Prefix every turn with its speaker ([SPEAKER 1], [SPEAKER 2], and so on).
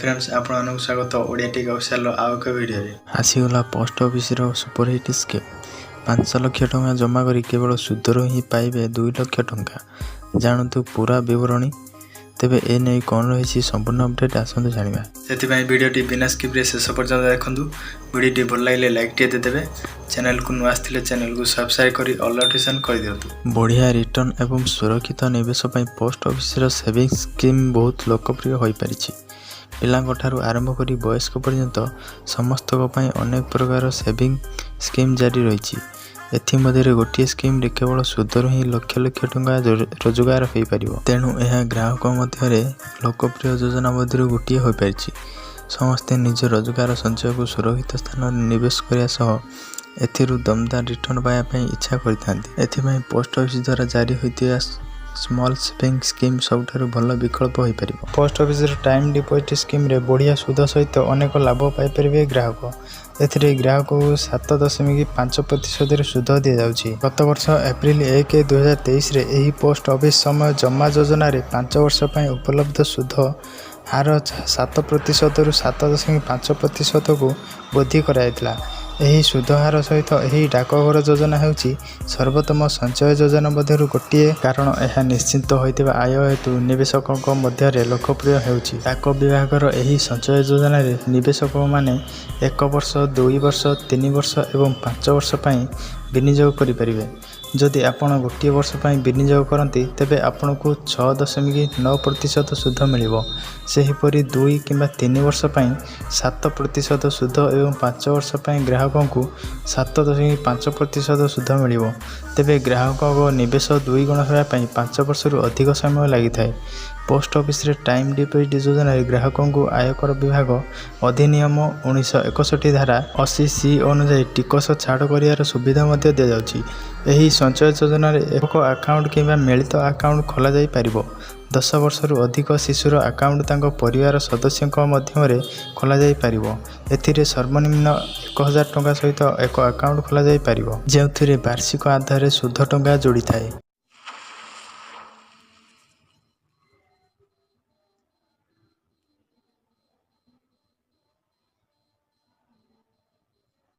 [SPEAKER 1] Friends, ଆପଣମାନଙ୍କୁ ସ୍ୱାଗତ Odia take ଅଫିସିଆଲର ଆଉ ଏକ ଭିଡ଼ିଓରେ।
[SPEAKER 2] ଆସିଗଲା ପୋଷ୍ଟ ଅଫିସର ସୁପରହିଟ୍ ସ୍କିମ୍। 5 ଲକ୍ଷ ଟଙ୍କା ଜମା କରି କେବଳ ସୁଧରୁ ହିଁ ପାଇବେ 2 ଲକ୍ଷ ଟଙ୍କା। ଜାଣନ୍ତୁ ପୁରା ବିବରଣୀ। ତେବେ ଏ ନେଇ କ'ଣ ରହିଛି ସମ୍ପୂର୍ଣ୍ଣ ଅପଡ଼େଟ୍, ଆସନ୍ତୁ ଜାଣିବା।
[SPEAKER 1] ସେଥିପାଇଁ ଭିଡ଼ିଓଟି ବିନା ସ୍କିପ୍ରେ ଶେଷ ପର୍ଯ୍ୟନ୍ତ ଦେଖନ୍ତୁ। ଭିଡ଼ିଓଟି ଭଲ ଲାଗିଲେ ଲାଇକ୍ ଟିଏ ଦେଇଦେବେ। ଚ୍ୟାନେଲକୁ ନୂଆ ଆସିଥିଲେ ଚ୍ୟାନେଲକୁ ସବସ୍କ୍ରାଇବ୍ କରି ଅଲ୍ ନୋଟିଫିକେସନ୍ କରିଦିଅନ୍ତୁ।
[SPEAKER 2] ବଢ଼ିଆ ରିଟର୍ଣ୍ଣ ଏବଂ ସୁରକ୍ଷିତ ନିବେଶ ପାଇଁ ପୋଷ୍ଟ ଅଫିସର ସେଭିଙ୍ଗ ସ୍କିମ୍ ବହୁତ ଲୋକପ୍ରିୟ ହୋଇପାରିଛି। ପିଲାଙ୍କଠାରୁ ଆରମ୍ଭ କରି ବୟସ୍କ ପର୍ଯ୍ୟନ୍ତ ସମସ୍ତଙ୍କ ପାଇଁ ଅନେକ ପ୍ରକାର ସେଭିଙ୍ଗ ସ୍କିମ୍ ଜାରି ରହିଛି। ଏଥିମଧ୍ୟରେ ଗୋଟିଏ ସ୍କିମ୍ରେ କେବଳ ସୁଧରୁ ହିଁ ଲକ୍ଷ ଲକ୍ଷ ଟଙ୍କା ରୋଜଗାର ହୋଇପାରିବ। ତେଣୁ ଏହା ଗ୍ରାହକ ମଧ୍ୟରେ ଲୋକପ୍ରିୟ ଯୋଜନା ମଧ୍ୟରୁ ଗୋଟିଏ ହୋଇପାରିଛି। ସମସ୍ତେ ନିଜ ରୋଜଗାର ସଞ୍ଚୟକୁ ସୁରକ୍ଷିତ ସ୍ଥାନରେ ନିବେଶ କରିବା ସହ ଏଥିରୁ ଦମଦାର ରିଟର୍ଣ୍ଣ ପାଇବା ପାଇଁ ଇଚ୍ଛା କରିଥାନ୍ତି। ଏଥିପାଇଁ ପୋଷ୍ଟ ଅଫିସ ଦ୍ୱାରା ଜାରି ହୋଇଥିବା ସ୍ମଲ୍ ସେଭିଙ୍ଗ ସ୍କିମ୍ ସବୁଠାରୁ ଭଲ ବିକଳ୍ପ ହୋଇପାରିବ।
[SPEAKER 1] ପୋଷ୍ଟ ଅଫିସର ଟାଇମ୍ ଡିପୋଜିଟ୍ ସ୍କିମ୍ରେ ବଢ଼ିଆ ସୁଧ ସହିତ ଅନେକ ଲାଭ ପାଇପାରିବେ ଗ୍ରାହକ। ଏଥିରେ ଗ୍ରାହକଙ୍କୁ 7.5 ପ୍ରତିଶତରେ ସୁଧ ଦିଆଯାଉଛି। ଗତ ବର୍ଷ ଏପ୍ରିଲ 1, 2023ରେ ଏହି ପୋଷ୍ଟ ଅଫିସ ସମୟ ଜମା ଯୋଜନାରେ 5 ବର୍ଷ ପାଇଁ ଉପଲବ୍ଧ ସୁଧ ହାର 7 ପ୍ରତିଶତରୁ 7.5 ପ୍ରତିଶତକୁ ବୃଦ୍ଧି କରାଯାଇଥିଲା। ଏହି ସୁଧ ହାର ସହିତ ଏହି ଡାକଘର ଯୋଜନା ହେଉଛି ସର୍ବୋତ୍ତମ ସଞ୍ଚୟ ଯୋଜନା ମଧ୍ୟରୁ ଗୋଟିଏ, କାରଣ ଏହା ନିଶ୍ଚିତ ହୋଇଥିବା ଆୟ ହେତୁ ନିବେଶକଙ୍କ ମଧ୍ୟରେ ଲୋକପ୍ରିୟ ହେଉଛି। ଡାକ ବିଭାଗର ଏହି ସଞ୍ଚୟ ଯୋଜନାରେ ନିବେଶକମାନେ ଏକ ବର୍ଷ, 2 ବର୍ଷ, 3 ବର୍ଷ ଏବଂ 5 ବର୍ଷ ପାଇଁ ବିନିଯୋଗ କରିପାରିବେ। ଯଦି ଆପଣ ଗୋଟିଏ ବର୍ଷ ପାଇଁ ବିନିଯୋଗ କରନ୍ତି, ତେବେ ଆପଣଙ୍କୁ 6.9% ସୁଧ ମିଳିବ। ସେହିପରି 2 କିମ୍ବା 3 ବର୍ଷ ପାଇଁ 7% ସୁଧ ଏବଂ 5 ବର୍ଷ ପାଇଁ ଗ୍ରାହକଙ୍କୁ 7.5% ସୁଧ ମିଳିବ। ତେବେ ଗ୍ରାହକଙ୍କ ନିବେଶ ଦୁଇଗୁଣ ହେବା ପାଇଁ 5 ବର୍ଷରୁ ଅଧିକ ସମୟ ଲାଗିଥାଏ। ପୋଷ୍ଟ ଅଫିସରେ ଟାଇମ୍ ଡିପୋଜିଟ୍ ଯୋଜନାରେ ଗ୍ରାହକଙ୍କୁ ଆୟକର ବିଭାଗ ଅଧିନିୟମ 1961 ଧାରା 80C ଅନୁଯାୟୀ ଟିକସ ଛାଡ଼ କରିବାର ସୁବିଧା ମଧ୍ୟ ଦିଆଯାଉଛି। ଏହି ସଞ୍ଚୟ ଯୋଜନାରେ ଏକକ ଆକାଉଣ୍ଟ କିମ୍ବା ମିଳିତ ଆକାଉଣ୍ଟ ଖୋଲାଯାଇପାରିବ। 10 ବର୍ଷରୁ ଅଧିକ ଶିଶୁର ଆକାଉଣ୍ଟ ତାଙ୍କ ପରିବାର ସଦସ୍ୟଙ୍କ ମାଧ୍ୟମରେ ଖୋଲାଯାଇପାରିବ। ଏଥିରେ ସର୍ବନିମ୍ନ 1000 ଟଙ୍କା ସହିତ ଏକ ଆକାଉଣ୍ଟ ଖୋଲାଯାଇପାରିବ, ଯେଉଁଥିରେ ବାର୍ଷିକ ଆଧାରରେ ସୁଧ ଟଙ୍କା ଯୋଡ଼ିଥାଏ।